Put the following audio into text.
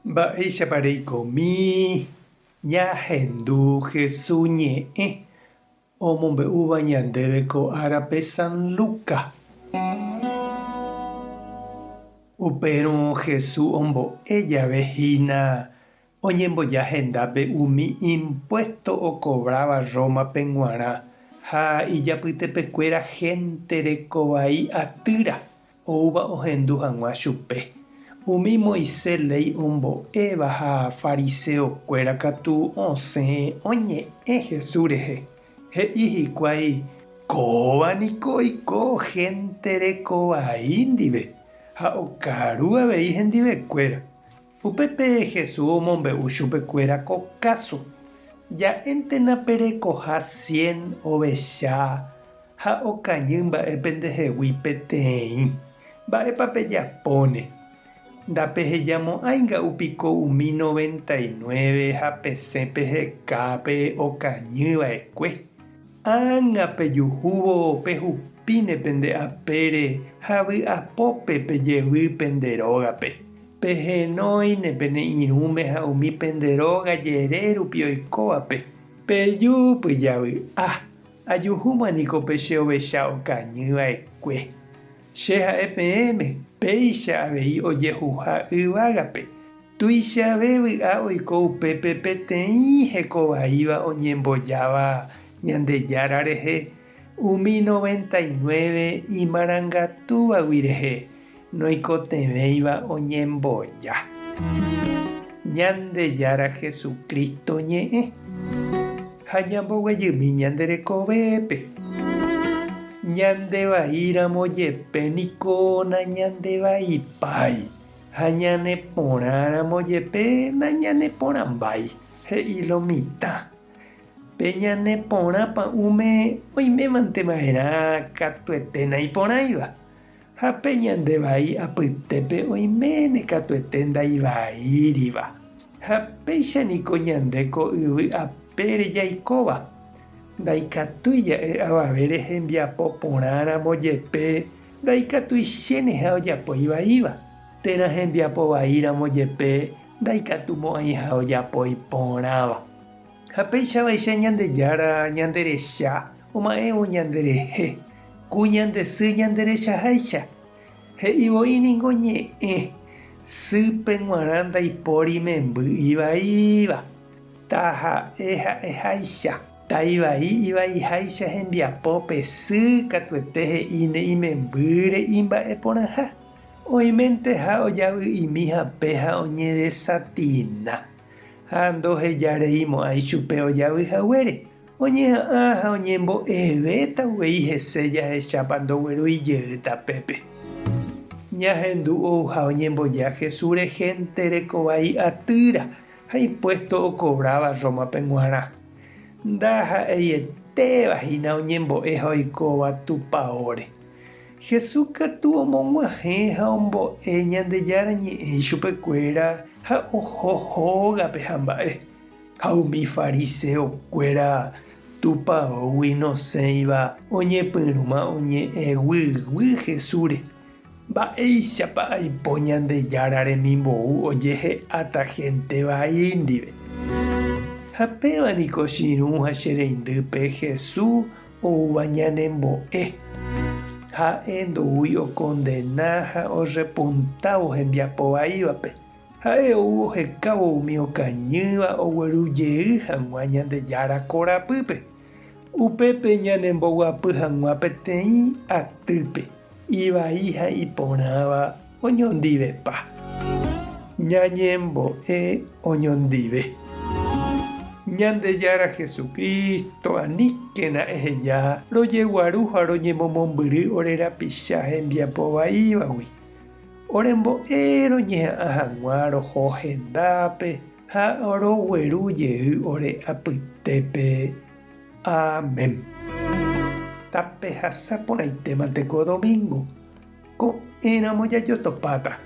Mba'éichapa reikomi ñahendu Jesús ñe'ẽ omombe'úva ñandéve ko árape San Lucas. Upérõ Jesús ombo'e jave hína Oñemboja hendápe umi impuésto okovráva Rómape g̃uarã ha ijapytepekuéra hénte rekovai atýra oúva ohendu hag̃ua chupe. Umi Moisés léi ombo'éva ha fariseokuéra katu osẽ oñe'ẽ Jesús rehe. He'i hikuái, Kóva niko oiko hénte rekovai ndive ha okaru avei hendivekuéra. Upépe Jesús omombe'u chupekuéra ko káso, Ja'éntena perekoha cien ovecha ha okañy mba'e pendehegui peteĩ. Mba'épa pejapóne? Ndapehejamo'ãi nga'u piko umi noventa y nueve ha pesẽ peheka pe okañy va'ekue. Ág̃a pejuhúvo pehupíne pende apére ha vy'apópe pejevy pende rógape. Pehenóine pene irũme ha umi pende róga jere rupi oikóvape, Peju pyjavy'a, ajuhúma niko pe che ovecha okañy va'ekue. Che ha'e peẽme, péicha avei ojehuha yvágape. Tuichave vy'a oiko upépe peteĩ hekovaíva oñembojáva Ñandejára rehe, umi 99 imarangatúvagui rehe. Noikotevẽiva oñemboja. Ñandejára Jesucristo ñe'ẽ. Ha ñamboguejymi ñande rekovépe. Ñande vaíramo jepe niko nañandevaipái, ha ñaneporãramo jepe nañaneporãmbái, he'i lo mitã. Pe ñaneporã pa'ũme oimémante va'erã katuete naiporãiva. Ha pe ñande vai apytépe oiméne katuete ndaivaíriva. Ha péicha niko ñande ko yvy apére jaikóva. Ndaikatúi ja'e avavére hembiapo porã ramo jepe ndaikatuichéneha ojapo ivaíva, térã hembiapo vai ramo jepe ndaikatumo'ãiha ojapo iporãva. Ha péicha vaicha Ñandejára ñanderecha oma'ẽvo ñanderehe, ku ñande sy ñanderechaháicha. He'i voi ningo ñe'ẽ, sýpe g̃uarã ndaipóri memby ivaíva, taha'e ha'eháicha, taivai ivaiháicha hembiapo pe sy katuete he'íne imembýre imba'eporãha, oimenteha ojavy'imi hape ha oñedesatina. Ha ndohejareimo'ãi chupe ojavy haguére, oñeha'ã ha oñembo'evéta uvei hese jahechápa ndoguerúi jey tapépe. Ñahendu ouha oñemboja Jesús rehénte rekovai atýra ha impuésto okovráva Rómape g̃uarã. Ndaha'eietéva hína oñembo'e ha oikóva Tupaóre. Jesús katu omog̃uahẽ ha ombo'e Ñandejára Ñe'ẽ ichupekuéra ha oho hógape ha mba'e. Ha umi fariseokuéra tupaógui nosẽiva oñepyrũma oñe'ẽ guyguy Jesúsre, Mba'éichapa aipo Ñandejára remimbou ojehe'áta hénte vai ndive? Ha péva niko che irũ ha che reindýpe Jesús oúva ñanembo'e. Ha'e ndoúi okondena ha orrepuntávo hembiapo vaívape. Ha'e ou ohekávo umi okañýva ogueru jey hag̃ua Ñandejára korapýpe. Upépe ñanemboguapy hag̃ua peteĩ atýpe, ivai ha iporãva oñondivepa. Ñañembo'e oñondive. Ñandejára Jesucristo, aníkena eheja rojeguaru ha roñemomombyry ore rapicha hembiapo vaívagui. Orembo'e roñeha'ã hag̃ua roho hendápe ha rogueru jey ore apytépe. Amén. Tapehasa porãitémante ko domingo. Ko'ẽramo jajotopáta.